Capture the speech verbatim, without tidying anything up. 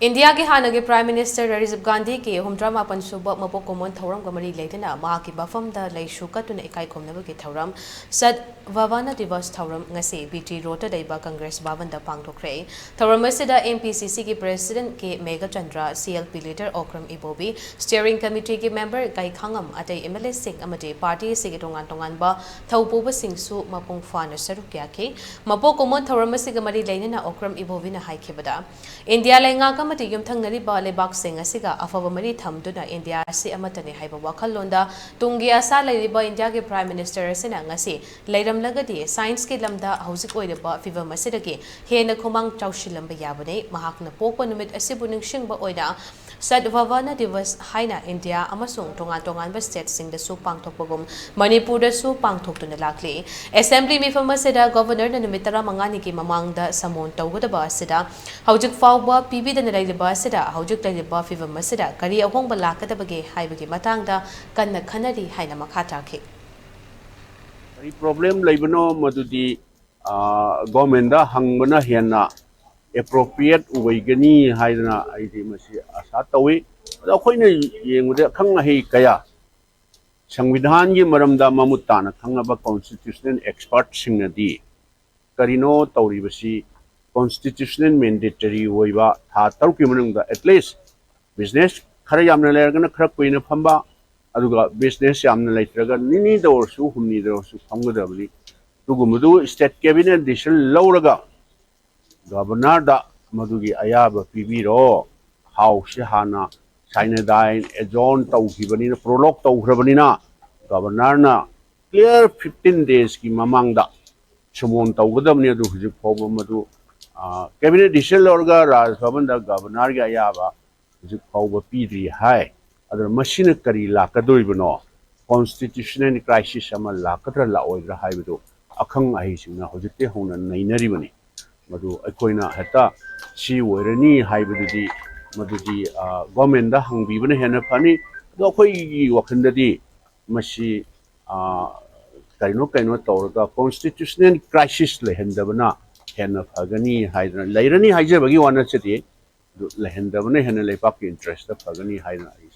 ꯏꯟꯗꯤꯌꯥꯒꯤ ꯍꯥꯟꯅꯒꯤ Prime Minister Rajiv ꯒꯥꯟꯙꯤꯒꯤ ꯍꯨꯝꯗ꯭ꯔꯥ ꯃꯥꯄꯟ ꯁꯨꯕ ꯃꯄꯣꯛ ꯀꯨꯝꯑꯣꯟ ꯊꯧꯔꯝꯒ ꯃꯔꯤ ꯂꯩꯅꯅ ꯃꯍꯥꯛꯀꯤ ꯃꯐꯝꯗ ꯂꯩꯁꯨ ꯀꯠꯇꯨꯅ ꯏꯀꯥꯏ ꯈꯨꯝꯅꯕꯒꯤ ꯊꯧꯔꯝ ꯁꯠ ꯚꯥꯕꯅꯥ ꯗꯤꯕꯁ ꯊꯧꯔꯝ ꯉꯁꯤ ꯕꯤ ꯇꯤ ꯔꯣꯗꯇ ꯂꯩꯕ ꯀꯪꯒ꯭ꯔꯦꯁ ꯚꯕꯟꯗ ꯄꯥꯡꯊꯣꯛꯈ꯭ꯔꯦ꯫ ꯊꯧꯔꯝ ꯑꯁꯤꯗ M P C Cꯒꯤ President ꯀꯦ Meghachandra, C L P leader Okram ꯏꯕꯣꯕꯤ, Steering Committeeꯒꯤ member ꯀꯩꯈꯥꯉꯝ, ꯑꯇꯩ M L Aꯁꯤꯡ ꯑꯃꯗꯤ party ꯑꯁꯤꯒꯤ ꯇꯣꯉꯥꯟ ꯇꯣꯉꯥꯟꯕ ꯊꯧꯄꯨꯕꯁꯤꯡꯁꯨ ꯃꯄꯨꯡ ꯐꯥꯅ ꯁꯔꯨꯛ ꯌꯥꯈꯤ꯫ ꯃꯄꯣꯛ ꯀꯨꯝꯑꯣꯟ ꯊꯧꯔꯝ ꯑꯁꯤꯒ ꯃꯔꯤ ꯂꯩꯅꯅ ꯑꯣꯀ꯭ꯔꯝ ꯏꯕꯣꯕꯤꯅ ꯍꯥꯏꯈꯤꯕꯗ, ꯏꯟꯗꯤꯌꯥ ꯂꯩꯉꯥꯛ ꯑꯃꯗꯤ ꯌꯨꯝꯊꯪꯅꯔꯤꯕ ꯂꯩꯕꯥꯛꯁꯤꯡ ꯑꯁꯤꯒ ꯑꯐꯕ ꯃꯔꯤ ꯊꯝꯗꯨꯅ ꯏꯟꯗꯤꯌꯥ ꯑꯁꯤ ꯑꯃꯠꯇꯅꯤ ꯍꯥꯏꯕ ꯋꯥꯈꯜꯂꯣꯟꯗ ꯇꯨꯡꯒꯤ ꯑꯁꯥ ꯂꯩꯔꯤꯕ ꯏꯟꯗꯤꯌꯥꯒꯤ Prime Minister ꯑꯁꯤꯅ ꯉꯁꯤ ꯂꯩꯔꯝꯂꯒꯗꯤ scienceꯀꯤ ꯂꯝꯗ ꯍꯧꯖꯤꯛ ꯑꯣꯏꯔꯤꯕ ꯐꯤꯚꯝ ꯑꯁꯤꯗꯒꯤ ꯍꯦꯟꯅ ꯈꯨꯃꯥꯡ ꯆꯥꯎꯁꯤꯜꯂꯝꯕ ꯌꯥꯕꯅꯤ꯫ ꯃꯍꯥꯛꯅ ꯄꯣꯛꯄ ꯅꯨꯃꯤꯠ ꯑꯁꯤꯕꯨ ꯅꯤꯡꯁꯤꯡꯕ ꯑꯣꯏꯅ ꯁꯠ ꯚꯥꯕꯅꯥ ꯗꯤꯕꯁ ꯍꯥꯏꯅ ꯏꯟꯗꯤꯌꯥ ꯑꯃꯁꯨꯡ ꯇꯣꯉꯥꯟ ꯇꯣꯉꯥꯟꯕ stateꯁꯤꯡꯗꯁꯨ ꯄꯥꯡꯊꯣꯛꯄꯒꯨꯝ ꯃꯅꯤꯄꯨꯔꯗꯁꯨ ꯄꯥꯡꯊꯣꯛꯇꯨꯅ ꯂꯥꯛꯂꯤ꯫ Assembly ꯃꯤꯐꯝ ꯑꯁꯤꯗ Governorꯅ ꯅꯨꯃꯤꯠ ꯇꯔꯥꯃꯉꯥꯅꯤꯒꯤ ꯃꯃꯥꯡꯗ ꯁꯃꯣꯟ ꯇꯧꯒꯗꯕ ꯑꯁꯤꯗ ꯍꯧꯖꯤꯛ ꯐꯥꯎꯕ ꯄꯤꯕꯤꯗꯅ ꯂꯩꯔꯤꯕ ꯑꯁꯤꯗ ꯍꯧꯖꯤꯛ ꯂꯩꯔꯤꯕ ꯐꯤꯚꯝ ꯑꯁꯤꯗ ꯀꯔꯤ ꯑꯍꯣꯡꯕ ꯂꯥꯛꯀꯗꯕꯒꯦ ꯍꯥꯏꯕꯒꯤ ꯃꯇꯥꯡꯗ ꯀꯟꯅ ꯈꯟꯅꯔꯤ ꯍꯥꯏꯅ ꯃꯈꯥ ꯇꯥꯈꯤ꯫ ꯀꯔꯤ problem ꯂꯩꯕꯅꯣ ꯃꯗꯨꯗꯤ governmentꯗ ꯍꯪꯕꯅ ꯍꯦꯟꯅ appropriate ꯑꯣꯏꯒꯅꯤ ꯍꯥꯏꯗꯅ ꯑꯩꯗꯤ ꯃꯁꯤ ꯑꯁꯥ ꯇꯧꯏ꯫ ꯑꯗꯣ ꯑꯩꯈꯣꯏꯅ ꯌꯦꯡꯕꯗ ꯑꯈꯪ ꯑꯍꯩ ꯀꯌꯥ ꯁꯪꯕꯤꯙꯥꯟꯒꯤ ꯃꯔꯝꯗ ꯃꯃꯨꯠ ꯇꯥꯅ ꯈꯪꯂꯕ constitutional expertꯁꯤꯡꯅꯗꯤ ꯀꯔꯤꯅꯣ ꯇꯧꯔꯤꯕꯁꯤ constitutional mandatory ꯑꯣꯏꯕ ꯊꯥ ꯇꯔꯨꯛꯀꯤ ꯃꯅꯨꯡꯗ at least business ꯈꯔ ꯌꯥꯝꯅ ꯂꯩꯔꯒꯅ ꯈꯔ ꯀꯨꯏꯅ ꯐꯝꯕ, ꯑꯗꯨꯒ business ꯌꯥꯝꯅ ꯂꯩꯇ꯭ꯔꯒ ꯅꯤꯅꯤꯗ ꯑꯣꯏꯔꯁꯨ ꯍꯨꯝꯅꯤꯗ ꯑꯣꯏꯔꯁꯨ ꯐꯝꯒꯗꯕꯅꯤ꯫ ꯑꯗꯨꯒꯨꯝꯕꯗꯨ state cabinet decision ꯂꯧꯔꯒ governorꯗ ꯃꯗꯨꯒꯤ ꯑꯌꯥꯕ ꯄꯤꯕꯤꯔꯣ꯫ Houseꯁꯤ ꯍꯥꯟꯅ sine die adjourn ꯇꯧꯈꯤꯕꯅꯤꯅ, prorogue ꯇꯧꯈ꯭ꯔꯕꯅꯤꯅ governorꯅ clear fifteen daysꯀꯤ ꯃꯃꯥꯡꯗ summon ꯇꯧꯒꯗꯕꯅꯤ꯫ ꯑꯗꯨ ꯍꯧꯖꯤꯛ ꯐꯥꯎꯕ ꯃꯗꯨ cabinet decision ꯂꯧꯔꯒ ꯔꯥꯖ ꯚꯕꯟꯗ governorꯒꯤ ꯑꯌꯥꯕ ꯍꯧꯖꯤꯛ ꯐꯥꯎꯕ ꯄꯤꯗ꯭ꯔꯤ ꯍꯥꯏ꯫ ꯑꯗꯨꯅ ꯃꯁꯤꯅ ꯀꯔꯤ ꯂꯥꯛꯀꯗꯧꯔꯤꯕꯅꯣ, constitutional crisis ꯑꯃ ꯂꯥꯛꯀꯗ꯭ꯔꯥ ꯂꯥꯛꯑꯣꯏꯗ꯭ꯔꯥ ꯍꯥꯏꯕꯗꯨ ꯑꯈꯪ ꯑꯍꯩꯁꯤꯡꯅ ꯍꯧꯖꯤꯛꯇꯤ ꯍꯧꯅ ꯅꯩꯅꯔꯤꯕꯅꯤ꯫ ꯃꯗꯨ ꯑꯩꯈꯣꯏꯅ ꯍꯦꯛꯇ ꯁꯤ ꯑꯣꯏꯔꯅꯤ ꯍꯥꯏꯕꯗꯨꯗꯤ ꯃꯗꯨꯗꯤ governmentꯗ ꯍꯪꯕꯤꯕꯅ ꯍꯦꯟꯅ ꯐꯅꯤ꯫ ꯑꯗꯣ ꯑꯩꯈꯣꯏꯒꯤ ꯋꯥꯈꯜꯗꯗꯤ ꯃꯁꯤ ꯀꯩꯅꯣ ꯀꯩꯅꯣ ꯇꯧꯔꯒ constitutional crisis ꯂꯩꯍꯟꯗꯕꯅ ꯍꯦꯟꯅ ꯐꯒꯅꯤ ꯍꯥꯏꯗꯅ ꯂꯩꯔꯅꯤ ꯍꯥꯏꯖꯕꯒꯤ ꯋꯥ ꯅꯠꯆꯗꯦ꯫ ꯂꯩꯍꯟꯗꯕꯅ ꯍꯦꯟꯅ ꯂꯩꯕꯥꯛꯀꯤ interest ꯐꯒꯅꯤ ꯍꯥꯏꯅ ꯑꯩ